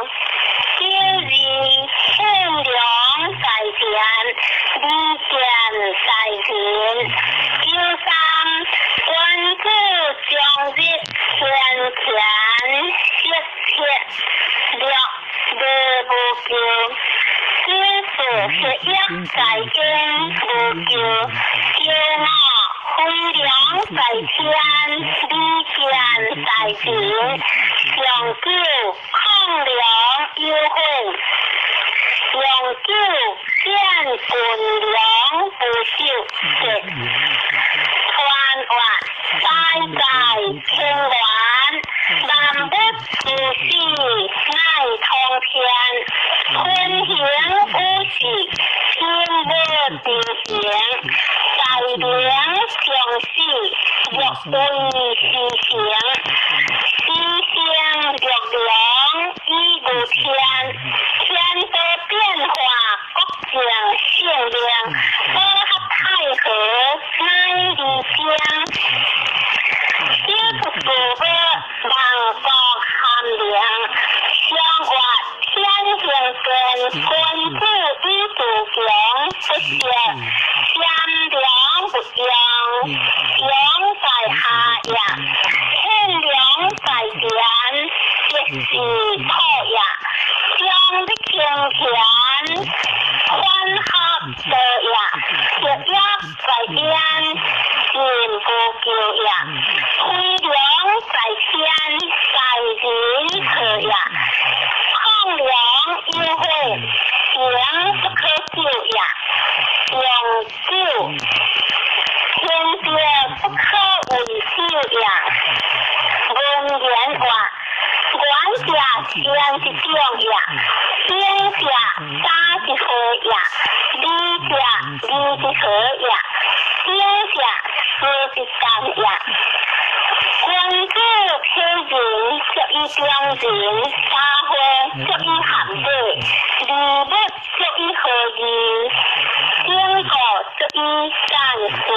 九二獻糧在天，利劍在人。九三君子終日天乾色切，六禮無咎。九四學業在天無咎。九五飛龍在天，利劍在人。上九亢龍有悔。上九見軍糧不受節。傳話代代清源，萬物之始乃通天。天行五時，天無定形。在靈上死，若為時成。時生若龍以如天，天道變化，國政性命。保合太和乃離精。小出父母，萬國含靈。相活天行健，君子以自強不息。賢良不用，用在下也。獻糧在田，即是土也。將的清田，緩合道也。學業在天，進無咎也。飛龍在天，在人和也。亢龍有悔，刑不可久也。用久，天地不可為久也。文言話，願者善之長也，聖者大之和也，禮者禮之和也，敬者事之干也。君子體仁，足以中人；三會足以含禮，二物足以合義，整個足以善事。